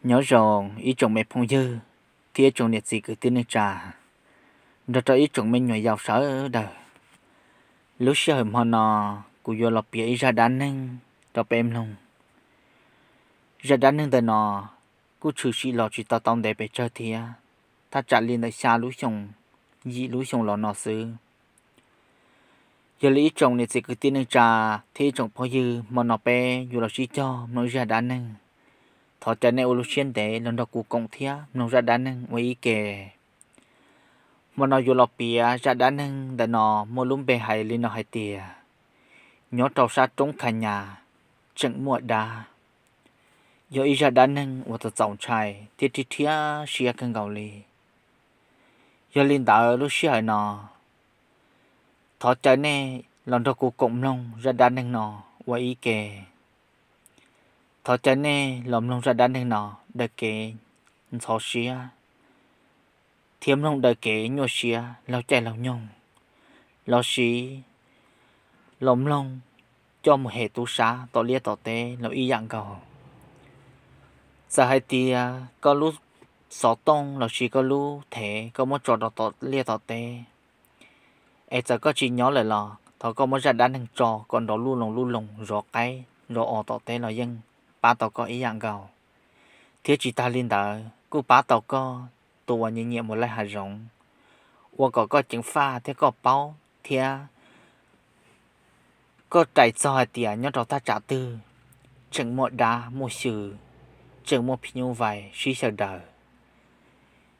Nyob zoo ib tsoom me phooj ywg thiab ib tsoom niam txiv kwv tij neej tsa, nrog rau ib tsoom me nyuam yaus sawv daws. Lub sij hawm hmo no kuv yuav los piav ib zaj dab neeg rau peb mloog. Zaj dab neeg ntawm no kuj tshwm sim los tsis tau tau ntev pes tsawg thiab, thaj tsam li ntawm xya lub xyoo, yim lub xyoo los no xwb. Yog li ib tsoom niam txiv kwv tij neej tsa thiab ib tsoom phooj ywg, hmo no peb yuav los sib cog mloog zaj dab neeg. Thov caw nej ua lub siab ntev los nrog kuv koom thiab mloog zaj dab neeg ua ib ke. Hmo no yuav los piav zaj dab neeg ntawm no muaj lub npe hais li no hais tias, nyob rau sab roob Khas Nyas tseem muaj dab. Yog ib zaj dab neeg uas txaus txaus ntshai thiab rhiab rhiab siab kawg nkaus li. Yog li ntawd lub sij hawm no, thov caw nej los nrog kuv koom mloog zaj dab neeg no ua ib ke. Thov caw nej los mloog zaj dab neeg no daws kev ntxhov siab, thiab mloog daws kev nyuaj siab laug caij laug nyoog, los sis los mloog coj mus hem tub sab tom liaj tom teb los ib yam nkaus. Txawm hais tias koj lub xov tooj los sis koj lub thev koj muab tso rau tom liaj tom teb, es txawm koj tsis nyob lawm los thov koj muab zaj dab neeg tso kom nrov lub loo lub loo zov qaib zov os tom teb los yeej pab tau koj ib yam nkaus. Thiab tsis tag li ntawd kuj pab tau koj tus uas nyiam nyiam mus laij hav zoov, ua kom koj ceev faj thiab koj paub thiab koj rais txog hais tias nyob rau thaj tsam twg tseem muaj dab muaj xyw, tseem muaj phim nyuj vais sib xyaw daws.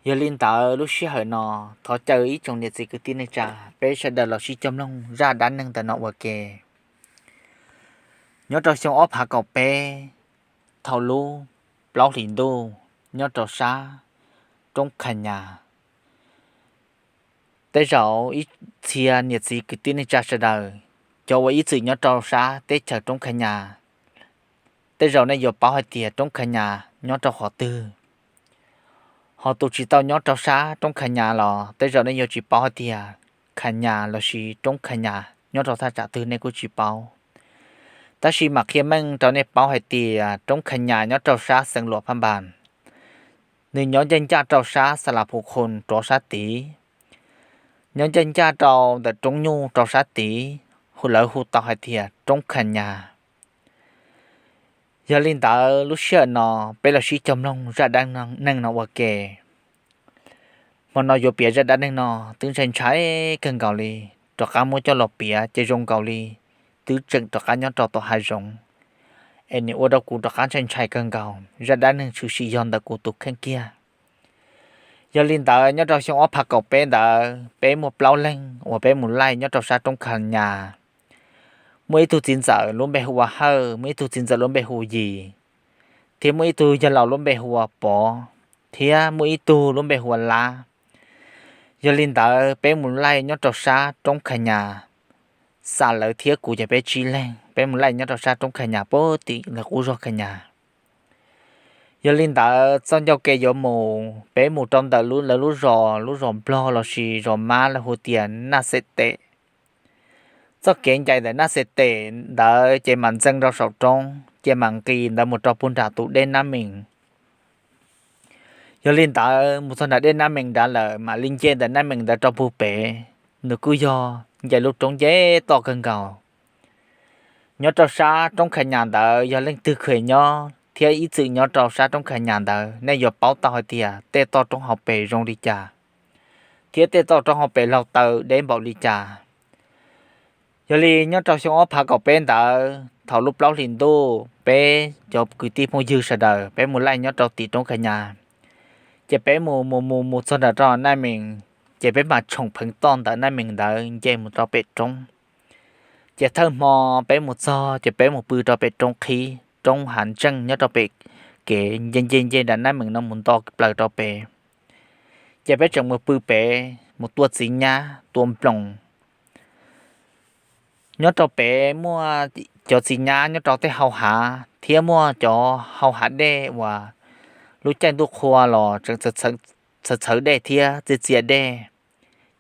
Yog li ntawd lub sij hawm no, thov caw ib tsoom niam txiv kwv tij neej tsa, peb sawv daws los sib cog mloog zaj dab neeg ntawm no ua ke. Nyob rau xyoo ob phav kaum peb, thaum lub plaub hlis ntuj, nyob rau sab roob Khas Nyas, tej zaum ib txhia niam txiv kwv tij neej tsa sawv daws, cov uas ib txwm nyob rau sab teb chaws roob Khas Nyas, tej zaum nej yuav paub hais tias roob Khas Nyas nyob rau qhov twg. Ho tus tsis tau nyob rau sab roob Khas Nyas los tej zaum nej yuav tsis paub hais tias Khas Nyas los sis roob Khas Nyas nyob rau thaj tsam twg nej kuj tsis paub. Tab sis mam qhia meej rau nej paub hais tias roob Khas Nyas nyob rau sab xeev Luam Phaj Npas. Nws nyob ncaj ncaj rau sab Xa Las Phu Khoo rov sab tid, nyob ncaj ncaj rau ntawm roob nyuj rau sab tid, lawv hu tau hais tias roob Khas Nyas. Yog li ntawd lub sij hawm no peb los sib cog mloog zaj dab neeg no ua ke. Hmo no yuav piav zaj dab neeg no twb ntshai ntshai kawg nkaus li, rov qab muab coj los piav ces zoo nkaus li twb tseem rov qab nyob rau tom hav zoov, es nws ua rau kuv rov qab ntshai ntshai kawg nkaus. Zaj dab neeg tshwm sim yog ntawm kuv tus kheej kiag. Yog li ntawd nyob rau xyoo ob phav kaum peb ntawd peb muaj plaub leeg uas peb mus laij nyob rau sab roob Khas Nyas. Muaj ib tug txiv ntxawm lub npe hu ua Hawj, muaj ib tug txiv ntxawm lub npe hu ua Yis, thiab muaj ib tug yawg laus lub npe hu ua Pov, thiab muaj ib tug lub npe hu ua Lab. Yog li ntawd peb mus laij nyob rau sab roob Khas Nyas, xam lawv thiab kuv ces peb tsib leeg peb mus laij nyob rau sab roob Khas Nyas puag tim lawv qub zog Khas Nyas. Yog li ntawd txoj ncauj kev yuav mus, peb mus rau ntawm lawv lub zos, lub zos Nplog los sis zos Mab lawv hu tias Naj Xem Tes. Txoj kev ncaim ntawm Naj Xem Tes ntawd ces mam ntxeev rau saum roob ces mam nqis ntawd mus rau puag nram tus dej Nab Mees. Yog li ntawd mus txog nram dej Nab Mees nrad lawm mam li nce ntawm Nab Mees ntawd rau puag pem, nws kuj yog nce lub roob nceb toj kawg nkaus. Nyob rau sab roob Khas Nyas ntawd yog leej twg kheev nyob thiab ib txwm nyob rau sab roob Khas Nyas ntawd nej yuav paub tau hais tias tej toj roob hauv pes zoo li cas, thiab tej toj roob hauv pes laug taw deb npaum li cas. Yog li nyob rau xyoo ob phav kaum peb ntawd thaum lub plaub hlis ntuj peb cov kwv tij phooj ywg sawv daws peb mus laij nyob rau tim roob Khas Nyas, ces peb mus mus mus mus txog nram rau Naj Mees, ces peb mam tshoom pheev toj ntawm Naj Mees ntawd nce mus rau pem roob. Ces thawj hmo peb mus txog ces peb mus pw rau pem roob qhib, roob hav ntseej nyob rau pem kev nce nce nce nram Naj Mees no mus nto plaws rau pem. Ces peb tseem mus pw pem mus tua txiv nyab tua nploos. Nyob rau pem muaj cov txiv nyab nyob rau tej hau hav thiab muaj cov hau hav dej uas lub caij ntuj qhua los tseem txhawv txhawv dej thiab txias txias dej,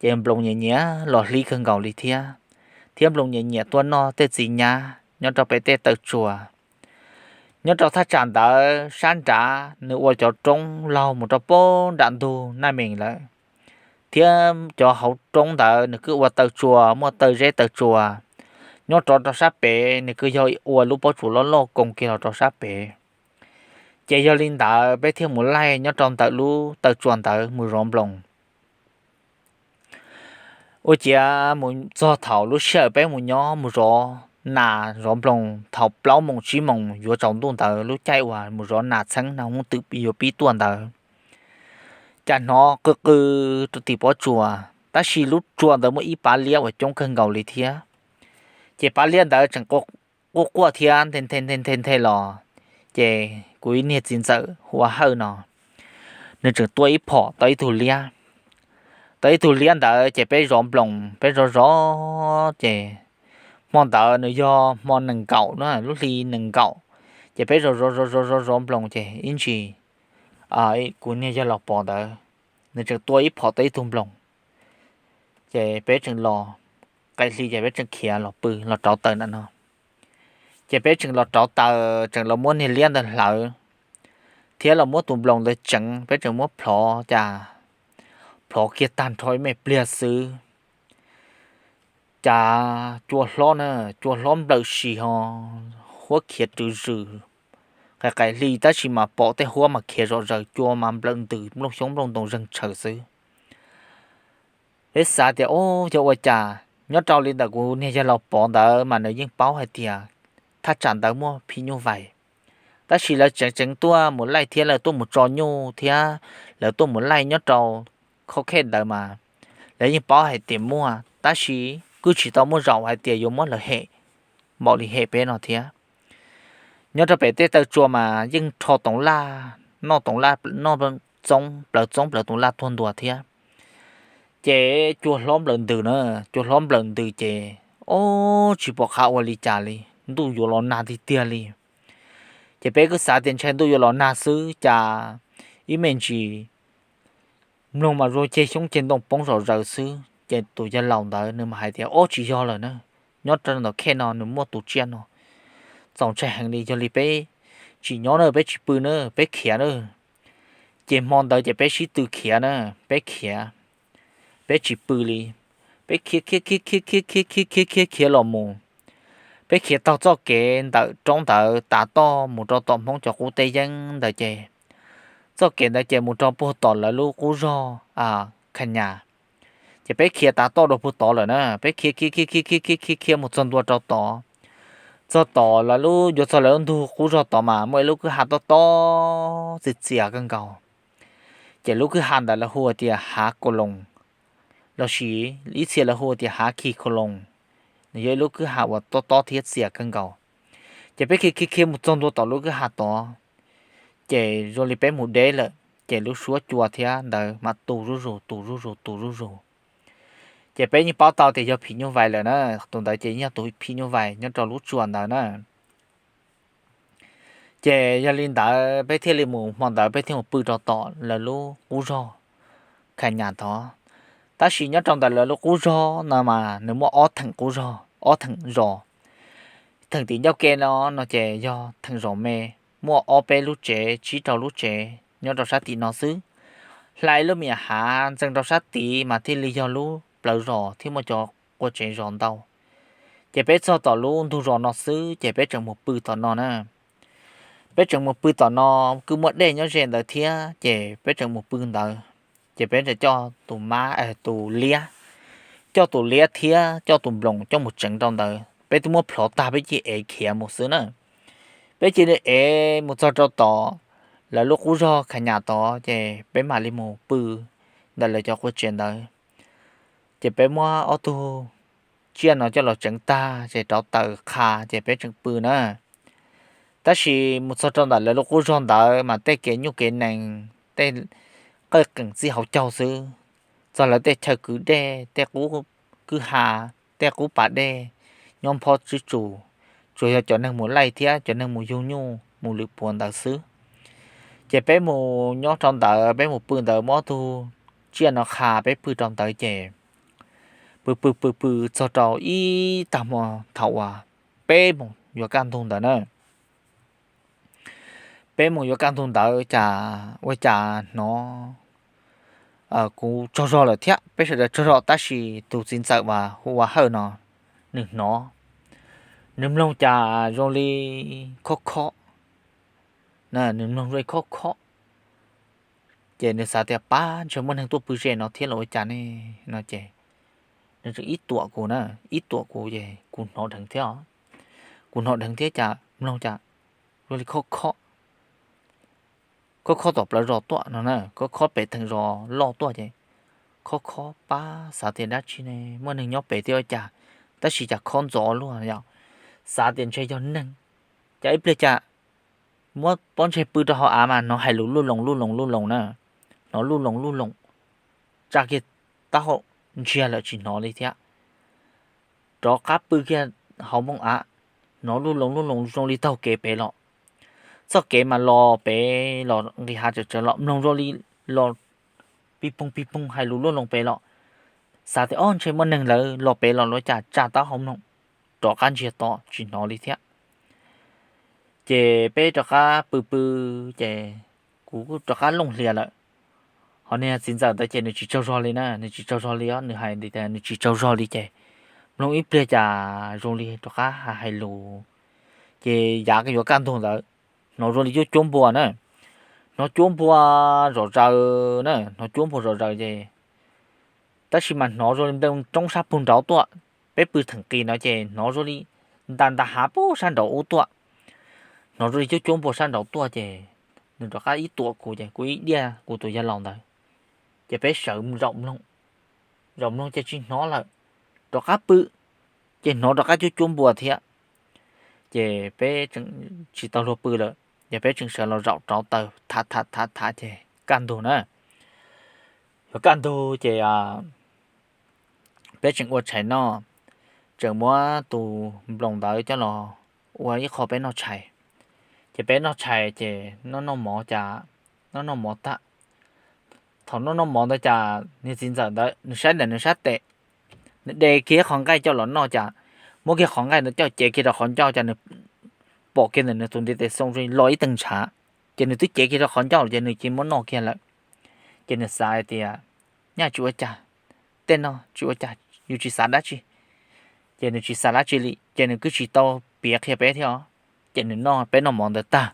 ces nploos nyiam nyiam los hlib kawg nkaus li thiab, thiab nploos nyiam nyiam tuaj noj tej txiv nyab nyob rau pem tej taw tsua. Nyob rau thaj tsam ntawd sab nrad nws ua cov roob laug mus rau pem nram ntug Naj Mees lawm, thiab cov hauv roob ntawd nws kuj ua taw tsua, muaj taw zeb taw tsua. Nyob rov rau sab pem nws kuj yog ua lub pob tsuas loj loj koos kiag los rau sab pem. Ces yog li ntawd peb thiaj mus laij nyob rau ntawm lub taw tsua ntawd mus zov nploos. Ua ciav mus txog thaum lub sij hawm peb mus nyob mus zov nas zov nploos thaum plaub moos tsib moos yuav tsaus ntuj ntawd, lub caij uas mus zov nas txheeb nas hoob twm yuav pib tuaj ntawd, cas hnov qw qw rau tim pob tsuas, tab sis lub tsua ntawd muaj ib pab liab uas coob kawg nkaus li thiab. Ces pab liab ntawd tseem quaj quaj thiab nthe nthe nthe nthe los, ces kuv ib niag txiv ntxawm hu ua Hawj no, nws tseem tua ib phom tau ib tug liab. Tau ib tug liab ntawd ces peb zov nploos, peb zov zov ces hmo ntawd nws yog hmo nees nkaum na, lub hli nees nkaum, ces peb zov zov zov zov zov zov nploos ces ib ntsis kuv niag yawg laus Pov ntawd, nws tseem tua ib phom tau ib tug nploos. Ces peb tseem los, qaim hli ces peb tseem khiav los pw los rauv taws ntawm no. Ces peb tseem los rauv taws, tseem los muab niag liab ntawd hlawv, thiab los muab tus nploos ntawd tseev, peb tseem muab plhov cas, plhov kiag tag nrho ib me pliag xwb, cas cua hlob na, cua hlob nplawm si ho huab khiav rwv zws, qaim qaim hli tab sis mas pom tej huab mas khiav zom zaws, cua mas nplawm ntws nplooj xyoob nplooj ntoo zeeg tshaws xwb. Peb xav tias, o, yog ua cas? Nyob rau li ntawm kuv niag yawg laus Pov ntawd mas nws yeej paub hais tias thaj tsam ntawd muaj phim nyuj vais, tab sis lawv tseev tseev tuaj mus laij thiab lawv tuaj mus tso nyuj thiab lawv tuaj mus laij nyob rau khov khej ntawd mas lawv yeej paub hais tias muaj, tab sis kuj tsis tau muaj zaum hais tias yuav muab lawv hem npaum li hem peb no thiab. Nyob rau pem tej taw tsua mas yeej rho toov laj, noj toov laj, noj txoob, plawv txoob plawv toov laj tuag ntua thiab. Ces cua hlob nplawm ntws na, cua hlob nplawm ntws ces, o, tsis pom qab ua li cas li, ntuj yuav los nag tiag tiag li. Ces peb kuj xav tias ntshai ntuj yuav los nag xwb, cas ib me ntsis mloog mas zuag ceg xyoob ceg ntoo poob zom zaws xwb. Ces tus yawg laus ntawd nws mas hais tias, o, tsis yog lawm na, nyob rau ntawm khej no nws muaj tus tsiaj no, txaus ntshai heev li, yog li peb tsis nyob na, peb tsis pw na, peb khiav na. Ces hmo ntawd ces peb sib tw khiav na, peb khiav, peb tsis pw li, peb khiav khiav khiav khiav khiav khiav khiav khiav khiav khiav los mus. Peb khiav taug txoj kev ntawm roob ntawd tav toj mus rau tom Hmoob cov qub teb yeeb ntawd ces, txoj kev ntawd ces mus rau puag tom lawv lub qub zog Khas Nyas. Ces peb khiav tav toj rau puag tod lawm na, peb khiav khiav khiav khiav khiav khiav khiav khiav mus txog ntua rau tod. Txog tod lawv lub, yuav txog lawv lub ntug qub zog tod mas muaj ib lub kwj ha tob tob txias txias kawg nkaus. Ces lub kwj ha ntawd lawv hu tias Hav Kau Loos, los sis ib txhia lawv hu tias Hav Khi Kau Loos. Nws yog ib lub kwj ha uas tob tob thiab txias kawg nkaus. Ces peb khiav khiav khiav mus txog ntua tom lub kwj ha tod, ces zoo li peb mus deb lawm, ces lub suab cua thiab ntawd mam tu zuj zus tu zuj zus tu zuj zus. Ces peb yeej paub tau tias yog phim nyuj vais lawm na, tus ntawd ces yog tus phim nyuj vais nyob rau lub tsua ntawd na. Ces yog li ntawd peb thiaj li mus, hmo ntawd peb thiaj mus pw rau tom lawv lub qub zog Khas Nyas tod. Tab sis nyob rau ntawm lawv lub qub zog no mas nws muaj ob theem qub zog, ob theem zos. Theem tim ncauj ke no, no ces yog theem zos me, muaj ob peb lub tsev, tsib rau lub tsev nyob rau sab tim no xwb. Hla ib lub me nyuam hav ntxeev rau sab tid mas thiaj li yog lub plawv zos thiab muaj cov qua tsev zos ntau. Ces peb txog tom lub ntug zos no xwb ces peb tseem mus pw tom no na. Peb tseem mus pw tom no, kuj muaj dej nyob ze ntawd thiab ces peb tseem mus pw ntawd. Ces peb tseem coj tus mab, tus liab, coj tus liab thiab coj tus nploos coj mus tseev rau ntawd, peb twb muab plhov tag peb cia ev khiav mus xwb na. Peb cia li ev mus txog rau tom lawv lub qub zog Khas Nyas tod ces peb mam li mus pw ntawm lawv cov qua tsev ntawd. Ces peb muab ob tug tsiaj no coj los tseev tag ces rauv taws qha ces peb tseem pw na. Tab sis mus txog rau ntawm lawv lub qub zog ntawd mas tej kev nyuj kev nees, tej qawj qeem txij hauv caug xwb. Txog lawv tej chaw kwv dej, tej qub kwj ha, tej qub pas dej nyob phob tswb tsuas, tsuas yog cov neeg mus laij thiab cov neeg mus yug nyuj mus lwm puav ntawd xwb. Ces peb mus nyob rau ntawd, peb mus pw ntawd muab ob tug tsiaj no qha peb pw rau ntawd ces pw pw pw pw txog rau ib tag hmo thaum uas peb moos yuav kaj ntug ntawd na. Peb mus yuav kaj ntug ntawd cas ua cas hnov kuv tsaug zog lawm thiab, peb sawv daws tsaug zog tab sis tus txiv ntxawm uas hu ua Hawj no, nws hnov, nws mloog cas zoo li khob khob, nws mloog zoo li khob khob. Ces nws xav tias pab ntshe muaj neeg tuaj pw ze no thiab los ua cas ne no ces nws tseem ib tuam kuv na, ib tuam kuv ces kuv hnov dheev thiab os. Kuv hnov dheev thiab cas mloog cas zoo li khob khob, khob khob tom plawv zos tuaj no na, khob khob pem theem zos loj tuaj ces khob khob pab xav tias dab tsi ne, muaj neeg nyob pem thiab ua cas, tab sis cas khob ntxov luaj yom, xav tias ntshe yog neeg. Cas ib pliag cas muab pob ntseg pw rau hauv av mas hnov hais lus luj loos luj loos luj loos na, hnov luj loos luj loos, tsa kiag taub hau ntsiag lawm tsis hnov li thiab. Rov qab pw kiag hauv npoo av, hnov luj loos luj loos zoo li taug kev pem los. Txoj kev mas los pem los nqis hav tsawm tsawv los mloog zoo li los pig poog pig poog hais lus luj loos pem los. Xav tias ob ntshe muaj neeg lawv los pem los lawm cas tsa taub hau mloog, rov qab ntsiag to tsis hnov li thiab. Ces peb rov qab pw pw, ces kuv kuj rov qab looj hlias lawm. Ho niag txiv ntxawm ntawd ces nws tsis tsaug zog li na, nws tsis tsaug zog li os, nws hais tias nws tsis tsaug zog li ces mloog ib pliag cas zoo li rov qab hais lus. Ces yav yuav kaj ntug ntawd hnov zoo li cuab cuab npua na, hnov cuab npua zom zaws na, hnov cuab npua zom zaws ces tab sis mas hnov zoo li nplooj roob sab pug nraud tuaj. Peb pw theem qis no ces hnov zoo li nta nta hav pub sab nraud ub tuaj, hnov zoo li cuab cuab npua sab nraud tuaj ces nws rov qab ib tuam kuv ces kuv ib diaj kuv tus yawg laus ntawd, ces peb sawv zaum mloog, zaum mloog ces tsis hnov lawm, rov qab pw, ces hnov rov qab cuab cuab npua thiab. Ces peb tseem tsis tau luag pw lawm, ces peb tseem sawv los zaum rauv taws thav thav thav thav ces kaj ntug na, yuav kaj ntug ces peb tseem ua tshais noj, tseem muab tus nploos ntawd coj los ua ib qho peb noj tshais. Ces peb noj tshais ces noj noj mov cas, noj noj mov tag, thaum noj noj mov ntawd cas niag txiv ntxawm ntawd nws saib ntawm nws sab tes, nws de kiag ib qho nqaij coj los noj cas, muab kiag qhov nqaij ntawd coj cev kiag rau qhov ncauj cas nws pom kiag ntawm nws tus ntiv tes xoo los ib teeg ntshav, ces nws twb cev kiag rau qhov ncauj ces nws cia muab noj kiag lawm. Ces nws xav hais tias nyaj tsis ua cas, tej no tsis ua cas, yus tsis xav dab tsi. Ces nws tsis xav dab tsi li ces nws kuj tsis tau piav qhia peb thiab os. Ces nws noj, peb noj mov ntawd tag,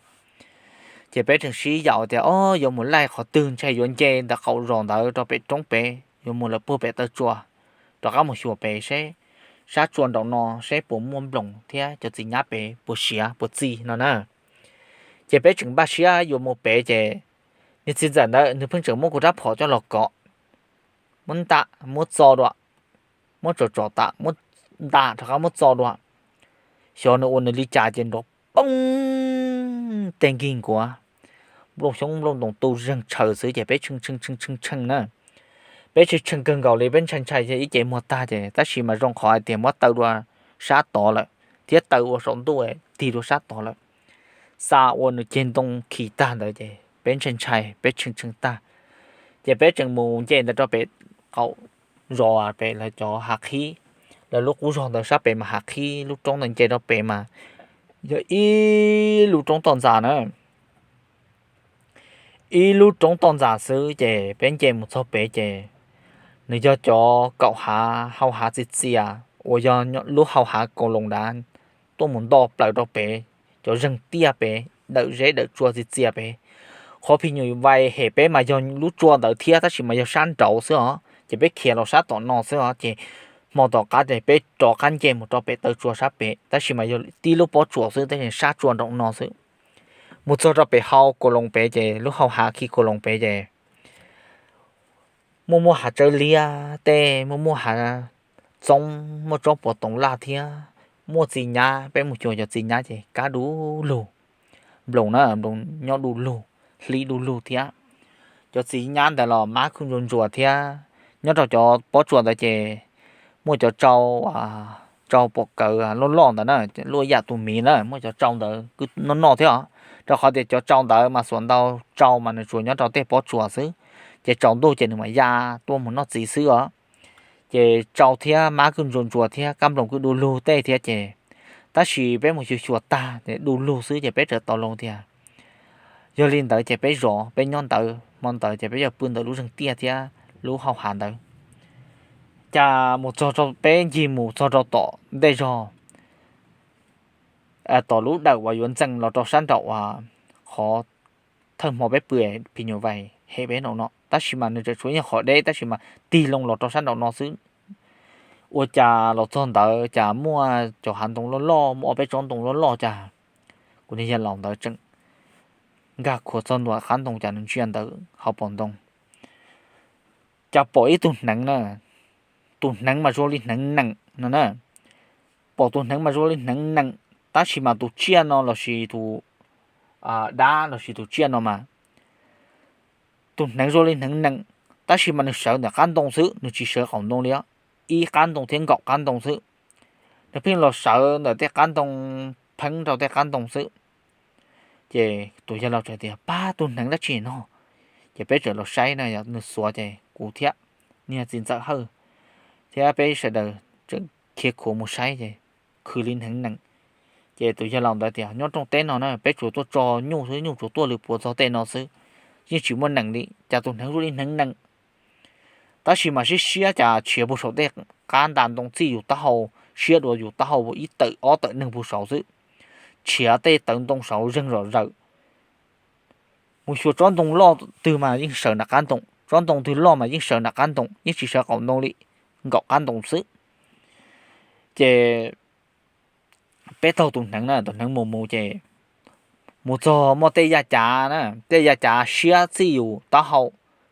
ces peb tseem sib yaum tias o, yuav mus laij qhov twg, ntshe yuav nce ntawm qaum zos ntawd rau pem roob pem, yuav mus lawm puag pem taw tsua, rov qab mus xyuas pem seb sab tsua nraum no seb puas muaj nploos thiab cov txiv nyab pem puas siav puas txi no na. Ces peb tseem npaj siab yuav mus pem ces niag txiv ntxawm ntawd nws pheej tseem muab kuv rab phom coj los kov, muab nta, muab txo dua, muab tsom tsom tas muab nta rov qab muab txo dua. Xyov nws ua nws li cas ces nrov poob, tej nkig nkuav, nplooj xyoob nplooj ntoos tu zeeg tshaws xwb ces peb tshee tshee tshee tshee tshee na. Peb tshee tshee kawg nkaus li, peb ntshai ntshai ib ce muag tag ces tab sis mas zoo qhov hais tias muab taw dua sab tod lawm thiab taw ua saum ntuj tig dua sab tod lawm, xa ua nws ceg ntoo khi tag ntawd ces peb ntshai ntshai peb tshee tshee tag, ces peb tseem mus nce ntawd rau pem qaum zos pem lawv cov hav qhib, lawv lub qub zos ntawd sab pem mas hav qhib, lub roob ntawd nce rau pem mas yog ib lub roob toj ntxas na, ib lub roob toj ntxas xwb ces peb nce mus txog pem ces nws yog cov kaum hav hau hav txias txias uas yog lub hau hav kaus loos dav tuaj mus nto plaws rau pem, cov zeeg tiaj pem dawm zeb dawm tsua txias txias pem. Qhov phim nyuj vais hem peb mas yog lub tsua ntawd thiab tab sis mas yog sab nraud xwb os ces peb khiav los sab tom no xwb os ces hmo tom qab ces peb rov qab nce mus rau pem taw tsua sab pem tab sis mas yog tib lub pob tsuas xwb tab sis sab tsua nraum no xwb. Mus txog rau pem hau kaus loos pem ces lub hau hav khi kaus loos pem ces muaj muaj hav tsawb liab tej, muaj muaj hav txoob, muaj tsob puas toov laj thiab muaj txiv nyab, peb mus xyuas cov txiv nyab ces kab du lug, nploos na, nploos nyob du lug, hli du lug thiab. Cov txiv nyab ntawd los mab kuj ntsuas ntsuas thiab. Nyob rau cov pob tsuas ntawd ces muaj cov tsau, tsau pom kawv loj loj ntawd na, luaj yam tus miv na, muaj cov tsau ntawd kuj noj noj thiab os. Rau qhov tias cov tsau ntawd mas xuas ntau, tsau mas nws tsuas nyob rau tej pob tsuas xwb, ces tsaus ntuj ces nws mam ya tuaj mus noj txiv xwb os. Ces tsau thiab mab kuj ntsuas ntsuas thiab kab nploos kuj du lug tej thiab ces, tab sis peb mus xyuas xyuas tag ces du lug xwb ces peb txawm tau lus tias Yog li ntawd ces peb zov peb nyob ntawd, hmo ntawd ces peb yog pw ntawm lub zeeg tiaj thiab lub hauv hav ntawd. Cas mus txog rau peb ncig mus txog rau tom ntej zog, tom lub dawm uas yuav ntxees los rau sab nraum uas qhov thawj hmo peb pw phim nyuj vais hem peb nraum no, tab sis mas nws tseem tshuav ib nyuag qhov deb tab sis mas tig loo los rau sab nraum no xwb. Ua cas los txog ntawd cas muaj cov hav ntoo loj loj, muaj ob peb tsob ntoo loj loj, cas kuv niag yawg laus ntawd tseem nkag khuav txog ntua qab ntoo, cas nws ntsia ntawm hauv paus ntoo cas pom ib tug hneev na. Tus hneev mas zoo li hneev nees no na. Pom tus hneev mas zoo li hneev nees, tab sis mas tus tsiaj no lossis tus dab lossis tus tsiaj no mas, tus hneev zoo li hneev nees, tab sis mas nws sawv ntawm qab ntoo xwb, nws tsis sawv qaum ntoo li, ib qab ntoo thiab nkaum qab ntoo xwb. Nws pheej los sawv ntawm tej qab ntoo, pheeb rau tej qab ntoo xwb. Ces tus yawg laus txawm tias, Pab, tus hneev dab tsi no? Ces peb txawm los saib na, yog nws xuav ces kuv thiab niag txiv ntxawm Hawj thiab peb sawv daws tseem khiav khuav mus saib ces khwv li hneev nees. Ces tus yawg laus ntawd tias, Nyob rooj teb no na peb tsuas tuaj tso nyuj xwb, nyuj tsuas tuaj lwm puas txog tej no xwb, yeej tsis muaj nees li, cas tus hneev zoo li hneev nees. Tab sis mas siab siab cas tshiav puag saum tej qab nta ntoo txij yus taub hau, siab dua yus taub hau ib tawm ob tawm neeg puag saud xwb. Tshiav tej tawv ntoo saud zeeg zom zaws. Mus xyuas tsob ntoo loj twg mas yeej sawv nram qab ntoo, tsob ntoo twg loj mas yeej sawv nram qab ntoo, yeej tsis sawv qaum ntoo li, nkaum qab ntoo xwb. Ces peb taug tus hneev na, tus hneev mus mus ces mus txog muaj tej yaj cav na, tej yaj cav siab txij yus taub hau,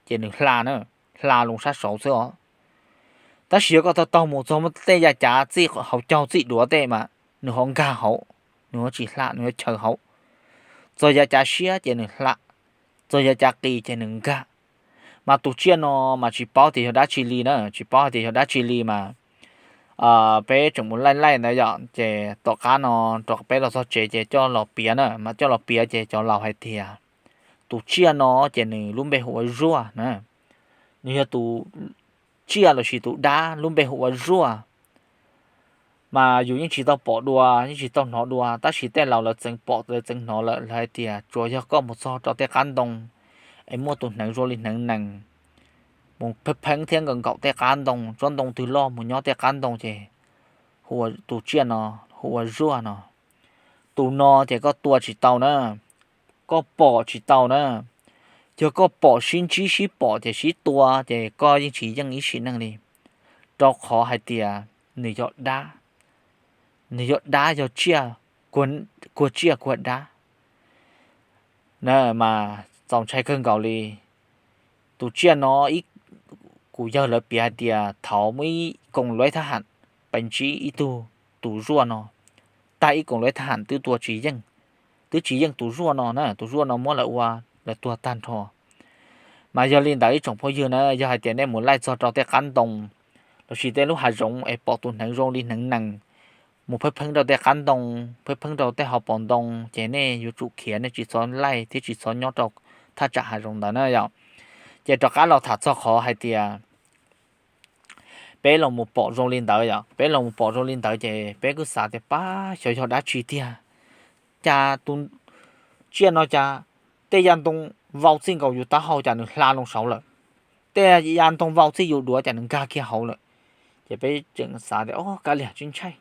ces nws hla na, hla loo sab saud xwb os. Tab sis yog koj taug taug mus txog muaj tej yaj cav txij hauv caug txij duav tej mas nws ho nkag hauv, nws ho tsis hla, nws ho chaws hauv. Txog yaj cav siab ces nws hla, txog yaj cav qis ces nws nkag. Mas tus tsiaj no mas tsis paub tias yog dab tsi li na, tsis paub hais tias yog dab tsi li mas peb tseem mus laij laij ntawd yom, ces tom qab no rau peb los txog tsev ces coj los piav na, mas coj los piav ces cov laus hais tias tus tsiaj no ces nws lub npe hu ua Zuaj na. Nws yog tus tsiaj lossis tus dab lub npe hu ua Zuaj. Mas yus yeej tsis tau pom dua, yeej tsis tau hnov dua, tab sis tej laus lawv txeev pom lawv txeev hnov lawm, lawv hais tias tsuas yog koj mus txog rau tej qab ntoo es muaj tus hneev zoo li hneev nees mus pheeb pheeb thiab nkaum nkaum tej qab ntoo, tsob ntoo twg loj mus nyob tej qab ntoo ces hu ua, tus tsiaj no hu ua Zuaj no. Tus no ces koj tua tsis tau na, koj pom tsis tau na. Yog koj pom sib ntsib sib pom ces sib tua ces koj yeej tsis yeej ib sim neej li, rau qhov hais tias nws yog dab, nws yog dab yog tsiaj, kuag tsiaj kuag dab na, mas txaus ntshai kawg nkaus li. Tus tsiaj no, kuv yawg lawv piav hais tias thaum muaj ib koom luv thab ham pes ntsib ib tug tus Zuaj no, tag ib koom luv thab ham twb tua tsis yeej, twb tsis yeej tus Zuaj no na, tus Zuaj no muab lawv ua, lawv tuag tag nrho. Mas yog li ntawd ib tsoom phooj ywg na, yog hais tias nej mus laij txog rau tej qab ntoo lossis tej lub hav zoov es pom tus hneev zoo li hneev nees mus pheeb pheeb rau tej qab ntoo, pheeb pheeb rau tej hauv paus ntoo ces nej yuav tsum khiav, nej tsis txhob laij thiab tsis txhob nyob rau thaj tsam hav zoov ntawd na yom. Ces rov qab los tham txog qhov hais tias peb los mus pom zoo li ntawd yom, peb los mus pom zoo li ntawd ces peb kuj xav tias pab xyov yog dab tsi tiag, cas tus tsiaj no cas tej ya ntoo vau txij nkaus yus taub hau cas nws hla loo saud lawm, tej ya ntoo vau txij yus duav cas nws nkag kiag hauv lawm. Ces peb tseem xav tias o, kav liam tsis ntshai.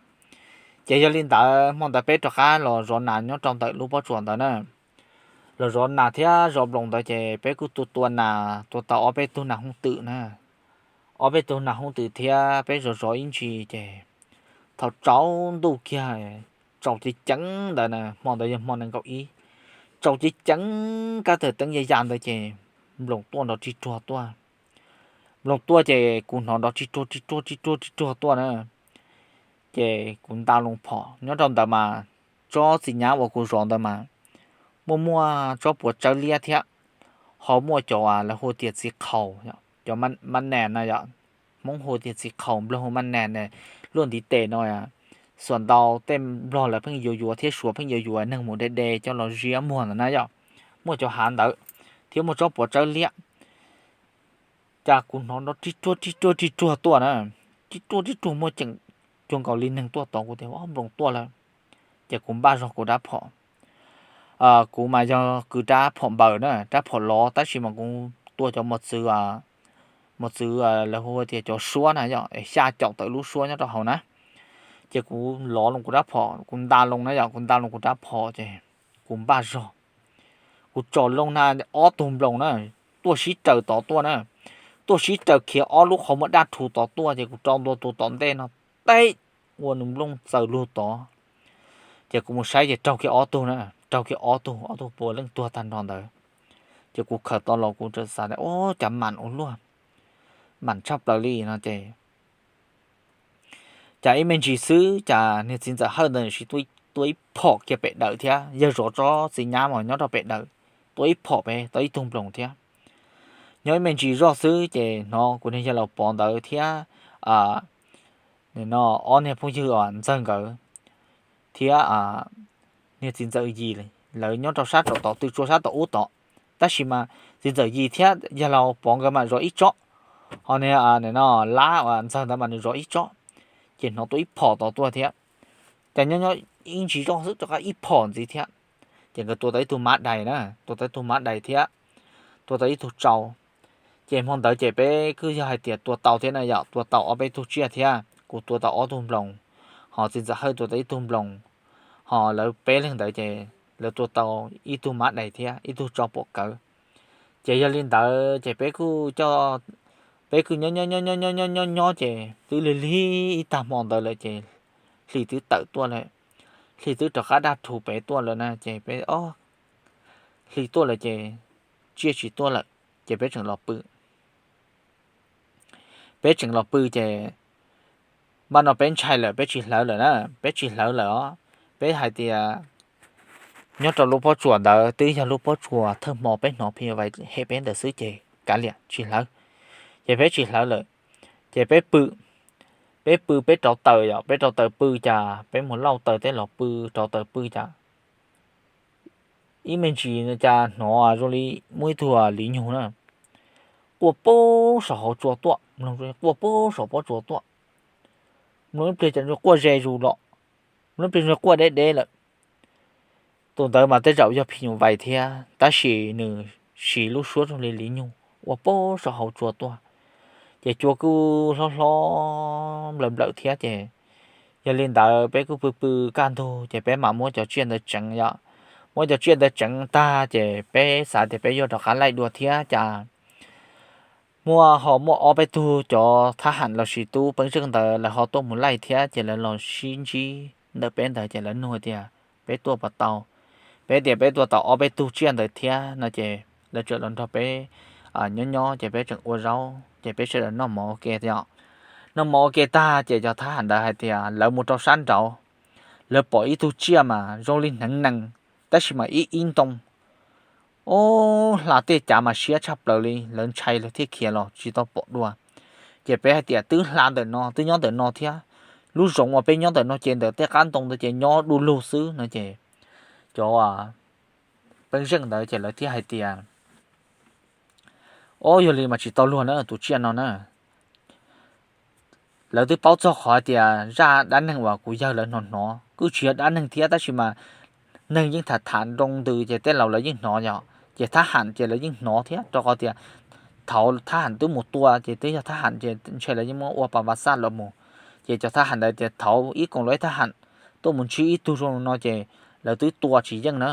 Ces yog li ntawd hmo ntawd peb rov qab los zov nas nyob rau ntawm lub pob tsuas ntawd na. Los zov nas thiab zov nploos ntawd ces peb kuj tua tua nas tua tau ob peb tug nas hooj twm na, ob peb tug nas hooj twm thiab peb zov zov ib ntsis ces thaum tsaus ntuj kiag, tsaus ceev ceev ntawd na, hmo ntawd yog hmo nees nkaum ib, tsaus ceev ceev kab tawm teeb ya ya ntawd ces nploos tuaj nrov rig ruag tuaj. Nploos tuaj ces kuv hnov nrov rig ruag rig ruag rig ruag rig ruag tuaj na. Ces kuv nta loo phom nyob rau ntawd mas, tsob txiv nyab uas kuv zov ntawd mas muaj muaj tsob puav tsawb liab thiab, ho muaj cov lawv hu tias txiv qhaus, cov mab nas na yom, Hmoob hu tias txiv qhaus, Nplog hu mab nas, luaj ntiv tes no. Xuas ntau tej Nplog lawv pheej yuav yuav thiab Suav pheej yuav yuav neeg mus de de coj los ziab muag ntawd na yom. Muaj cov hav ntawd thiab muaj tsob puav tsawb liab. Cas kuv hnov nrov rig ruag rig ruag rig ruag tuaj na, rig ruag rig ruag muaj ceem cuag nkaus li neeg tuaj tod, kuv tias o, nploos tuaj lawm. Ces kuv npaj zog kuv dab phom, Kuv mas yog kws rab phom npaws na, rab phom lov, tab sis mas kuv tua cov mos txwv, mos txwv lawv hu tias cov suab na yom, xya caum tawm lub suab nyob rau hauv na. Ces kuv lov loo kuv rab phom, kuv nta loo na yom, kuv nta loo kuv rab phom ces kuv npaj zog, kuv tsom loo na, ob tug nploos na tuaj sib raws tod tuaj na, tuaj sib raws khiav ob lub qhov muag daj rhuv tod tuaj, ces kuv rau ntua tus tom ntej no, teb, ua nws nplooj txaws lug tod. Ces kuv mus saib ces raug kiag ob tug na, raug kiag ob tug, ob tug puav leej tuag tag nrho ntawd. Ces kuv khaws tau los kuv txawm xav tias, Ub, cas mam ua luaj, mam tshaj plaws li no ces cas ib me ntsis xwb cas niag txiv ntxawm Hawj ntawd sim tua ib phom kiag pem dawm thiab, yawg zov tsob txiv nyab mas nyob rau pem dawm, tua ib phom pem tau ib tug nploos thiab. Nyob ib me ntsis zoj xwb ces hnov kuv niag yawg laus Pov ntawd thiab, no, ob niag phooj ywg uas Ntxawg nkawd thiab niag txiv ntxawm Yis, lawv nyob rau sab tom tod, tw tsua sab tom ub tod. Tab sis mas txiv ntxawm Yis thiab yawg laus Pov nkawd mas zov ib tsob, ho niag, no, Lab uas Ntxawg ntawd mas nws zov ib tsob. Ces hnov tua ib phom tod tuaj thiab, ces nyob nyob ib ntsis zoj xwb rov qab ib phom ntxiv thiab. Ces nkawd tua tau ib tug mab dais na, tua tau ib tug mab dais thiab, tua tau ib tug tsau. Ces hmo ntawd ces peb kuj yog hais tias tua tau thiab na yom, tua tau ob peb tug tsiaj thiab, kuv tua tau ob tug nploos, ho txiv ntxawm Hawj tua tau ib tug nploos, ho lawv peb leeg ntawd ces lawv tua tau ib tug mab dais thiab ib tug tsau pom kawv. Ces yog li ntawd ces peb kuj coj, peb kuj nyob nyob nyob nyob nyob nyob nyob ces twb lig lig ib tag hmo ntawd lawm ces hlis twb tawm tuaj lawm, hlis twb rov qab daj rhuv pem tuaj lawm na ces peb, o, hlis tuaj lawm ces tsiaj tsis tuaj lawm, ces peb tseem los pw. Peb tseem los pw ces npaj no peb ntshai lawm, peb tsis hlawv lawm na, peb tsis hlawv lawm os. Peb hais tias nyob rau lub pob tsuas ntawd twb yog lub pob tsuas thawj hmo peb hnov phim nyuj vais hem peb ntawd xwb ces kav liam tsis hlawv. Ces peb tsis hlawv lawm, ces peb pw, peb pw peb rauv taws yom, peb rauv taws pw cas peb mus lauj taws tej los pw, rauv taws pw cas ib me ntsis cas hnov zoo li muaj ib tug li nyug na quaj pub saum hauv tsua tuaj, quaj pub saum pob tsuas tuaj, mloog ib pliag cas quaj ze zus los, mloog ib pliag quaj deb deb lawm. Tus ntawd mas tej zaum yog phim nyuj vais thiab, tab sis nws siv lub suab zoo li li nyug ua pub saum hauv tsua tuaj, ces tsua kuj hlob hlob nplawm nplawm thiab ces yog li ntawd peb kuj pw pw kaj ntug ces peb mam muab cov tsiaj ntawd tseev yom. Muab cov tsiaj ntawd tseev tag ces peb xav tias peb yuav rov qab laij dua thiab cas muaj, ho muaj ob peb tug cov thab ham lossis tub peeb zeej ntawd lawv ho tuaj mus laij thiab ces lawv los sib ntsib ntawm peb ntawd ces lawv nug tias peb tuaj puas tau. Peb tias peb tuaj tau ob peb tug tsiaj ntawd thiab no ces lawv txawm los nrog peb nyob nyob ces peb tseem ua zaub ces peb sawv daws noj mov ua ke os. Noj mov ua ke tag ces cov thab ham ntawd hais tias lawv mus rau sab nraud, lawv pom ib tug tsiaj mas zoo li hneev nees, tab sis mas ib ib ntoo, o, hla tej cav mas siab tshaj plaws li, lawv ntshai lawv thiaj khiav los tsis tau pom dua. Ces peb hais tias twb hla ntawm no, twb nyob ntawm no thiab, lub zoov uas peb nyob ntawm no ces ntawm tej qab ntoo ntawd ces nyob du lug xwb no ces cov peeb zeej ntawd ces lawv thiaj hais tias, o, yog li mas tsis tau luag na, tus tsiaj no na. Lawv twb paub txog qhov hais tias zaj dab neeg uas kuv yawg lawv hnov hnov kuj tsis yog dab neeg thiab, tab sis mas neeg yeej tham tham nroo ntws ces tej laus lawv yeej hnov yom, ces thab ham ces lawv yeej hnov thiab, rau qhov tias thaum thab ham twb mus tua ces twb yog thab ham ces ntshe lawv yeej muab ua pas vas xaj los mus. Ces cov thab ham ntawd tias thaum ib koom los ib thab ham tuaj mus ntsib ib tug zoo no ces lawv twb tua tsis yeej na.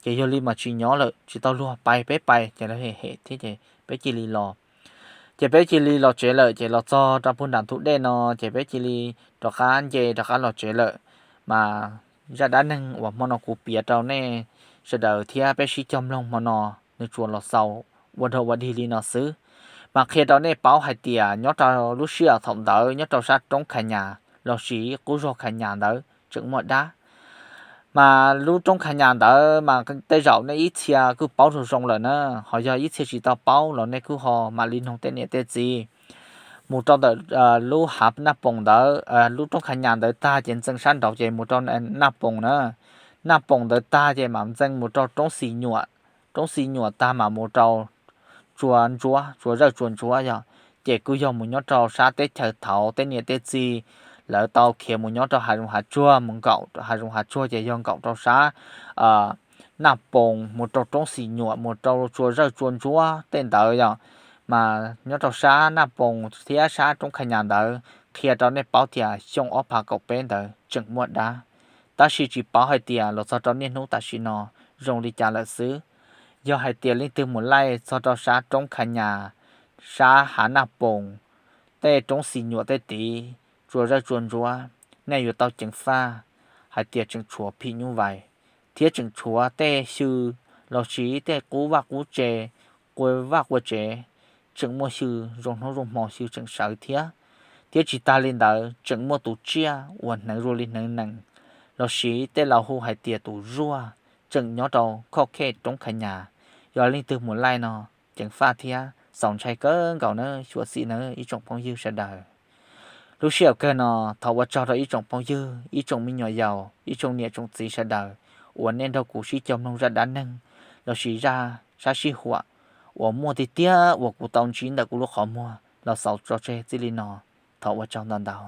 Ces yog li mas tsis nyob lawm, tsis tau luag, pais peb pais, ces lawv hem hem thiab ces peb cia li los. Ces peb cia li los tsev lawm, ces los txog rau puag nram ntug dej no ces peb cia li rov qab nce rov qab los tsev lawm. Mas zaj dab neeg uas hmo no kuv piav rau nej sawv daws thiab peb sib cog mloog hmo no nws tsuas los xaus ua dog ua dig li no xwb. Mas qhia rau nej paub hais tias nyob rau lub sij hawm thaum ntawd nyob rau sab roob Khas Nyas lossis qub zog Khas Nyas ntawd tseem muaj dab. Mas lub roob Khas Nyas ntawd mas tej zaum nej ib txhia kuj paub zoo zoo lawm na, ho yog ib txhia tsis tau paub los nej kuj ho mam li noog tej niam tej txiv. Mus rau ntawm lub hav Naj Poos ntawd, lub roob Khas Nyas ntawd tag ces ntxeev sab nraud ces mus rau Naj Poos na. Naj Poos ntawd tag ces mam ntxeev mus rau roob Xis Nyuam, roob Xis Nyuam tag mam mus rau tsua ntsuab, tsua zawj tsua ntsuab yog. Ces kuj yog mus nyob rau sab teb chaws thaud tej niam tej txiv lawv tau khiav mus nyob rau hav zoov hav tsuag, mus nkaum hav zoov hav tsuag ces yog nkaum rau sab Naj Poos mus rau roob Xi Nyuam, mus rau Tsua Zawj Tsua Ntsuab tej ntawd yom, mas nyob rau sab Naj Poos thiab sab roob Khas Nyas ntawd qhia rau nej paub tias xyoo ob phav kaum peb ntawd tseem muaj dab, tab sis tsis paub hais tias los txog rau niaj hnub tam sim no zoo li cas lawm xwb. Yog hais tias leej twg mus laij txog rau sab roob Khas Nyas, sab hav Naj Poos, tej roob Xi Nyuam tej tid, Tsua Zawj Tsua Ntsuab, nej yuav tau ceev faj hais tias tseem tshuav phim nyuj vais, thiab tseem tshuav tej xyw los sis tej qub vaj qub tse, qub vaj qub tsev, tseem muaj xyw zoo hnub zoo hmo, xyw tseem sawv thiab. Thiab tsis tas li ntawd, tseem muaj tus tsiaj uas hneev zuag li hneev nees, los sis tej laus hu hais tias tus zuag, tseem nyob rau khoj khej roob Khas Nyas. Yog leej twg mus laij no, ceev faj thiab txaus ntshai kawg nkaus nawb, xyuam xim nawb ib tsoom phooj ywg sawv daws. Lub sij hawm kawg no, thov ua tsaug rau ib tsoom phooj ywg, ib tsoom me nyuam yaus, ib tsoom niam tsoom txiv sawv daws uas nej nrog kuv sib koom mloog zaj dab neeg los sis zaj sab sij huam uas muaj tiag tiag uas kuv tau ntsib ntawm kuv lub qhov muag los xaus tso tseg txij li no. Thov ua tsaug ntau ntau.